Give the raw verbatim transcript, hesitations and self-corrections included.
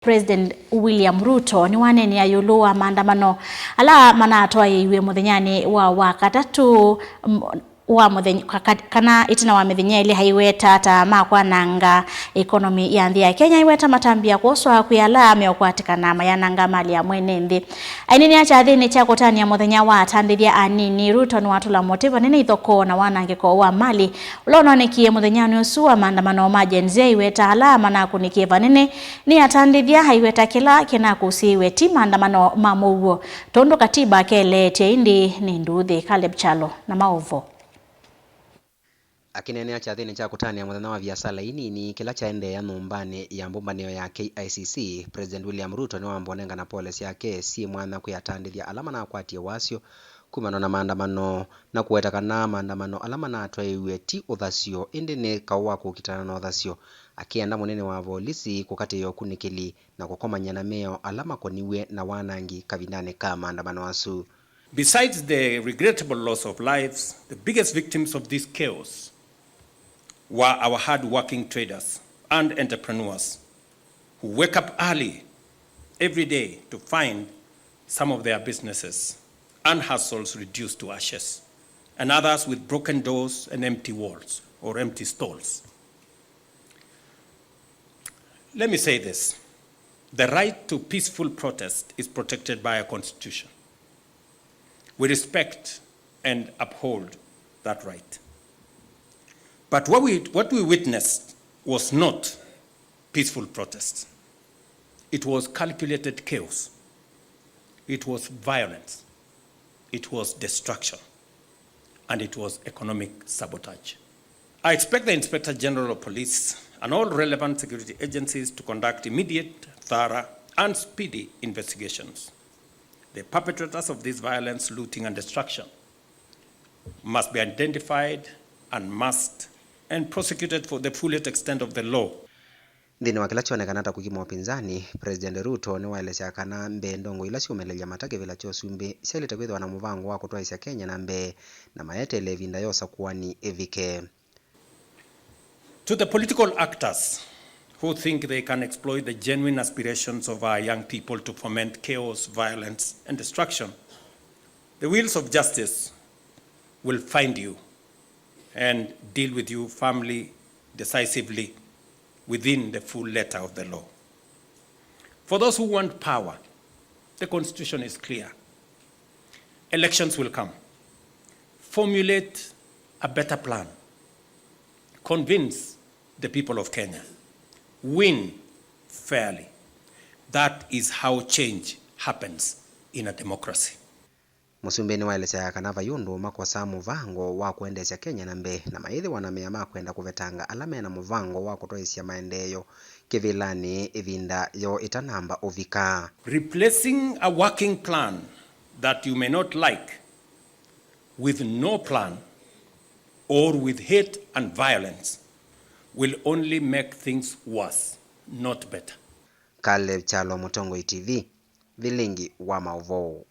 President William Ruto nĩwaneenea ĩũlũ wa maandamano ala manatwaĩĩw'e mũthenyanĩ wa Wakatatũ, m-, wa mũthenya, ka-, ka-, kana ĩtina wa mĩthenya ĩlĩ aiweta ta ma kwananga economy ya nthĩ ya Kenya, aiweta matambya kwoswa kwĩ ala meũkwatĩkana mayananga mali ya mwene nthĩ. Aineenea kyathĩnĩ kya kũtanĩa mũthenya wa atandĩthya anini, Ruto nĩwatũla mũtĩ vanene ithokoo na wanangĩko wa mali ũla ũnonekie mũthenyanĩ ũsu wa maandamano ma Gen Z, aiweta ala manakũnĩkie vanene nĩ atandĩthya, aiweta kĩla kĩnakũsĩĩwe ti maandamano ma mũuo, tondũ katiba keleetye ĩndĩ nĩ nduuthĩ. Caleb Kyalo na maũvoo. Akĩneenea kyathĩnĩ kya kũtanĩa mũthenya wa viasala inini kĩla kyaendeea nyũmbanĩ ya mbũmbanĩo ya K I C C, President William Ruto nĩwamba ũnengana pole syake syĩ mwanya kwĩ atandĩthya ala manakwatie wasyo kumana na maandamano, na kũweta kana maandamano ala manatwaĩĩw'e ti ũthasyo, ĩndĩ nĩ kaũ wa kũkitana na ũthasyo, akĩenda mũnene wa volisi kũkatĩĩa ũkunĩkĩli na kũkomany'a na mĩao ala makoniw'e na wanangi kavindanĩ ka maandamano asu. Besides the regrettable loss of lives, the biggest victims of this chaos were our hard-working traders and entrepreneurs who wake up early every day to find some of their businesses and hustles reduced to ashes, and others with broken doors and empty walls or empty stalls. Let me say this. The right to peaceful protest is protected by a constitution. We respect and uphold that right. But what we, what we witnessed was not peaceful protest. It was calculated chaos. It was violence. It was destruction. And it was economic sabotage. I expect the Inspector General of Police and all relevant security agencies to conduct immediate, thorough, and speedy investigations. The perpetrators of this violence, looting, and destruction must be identified and must and prosecuted for the fullest extent of the law. Nthĩnĩ wa kĩla kyonekana ta kũkima ũpinzani, President Ruto nĩwaelesya kana mbee ndongoi ila syũmĩlĩlya mata kĩvĩla kya ũsumbĩ syaĩlĩte kwĩthĩwa na mũvango wa kũtwaĩsya Kenya na mbee, na mayeteele ĩvinda ya ũsakũani ĩvike. To the political actors who think they can exploit the genuine aspirations of our young people to foment chaos, violence, and destruction, the wheels of justice will find you and deal with you firmly, decisively, within the full letter of the law. For those who want power, the constitution is clear. Elections will come. Formulate a better plan. Convince the people of Kenya. Win fairly. That is how change happens in a democracy. Mũsumbĩ nĩwaelesya kana vai ũndũ makosaa mũvango wa kũendeesya Kenya na mbee, na mayĩthĩwa na mea ma kwenda kũvetanga ala mena mũvango wa kũtwaĩsya maendeeo kĩvĩlanĩ ĩvinda yoo ĩtanamba ũvika. Replacing a working plan that you may not like with no plan or with hate and violence will only make things worse, not better. Caleb Kyalo, Mũtongoi T V, vilingi wa maũvoo.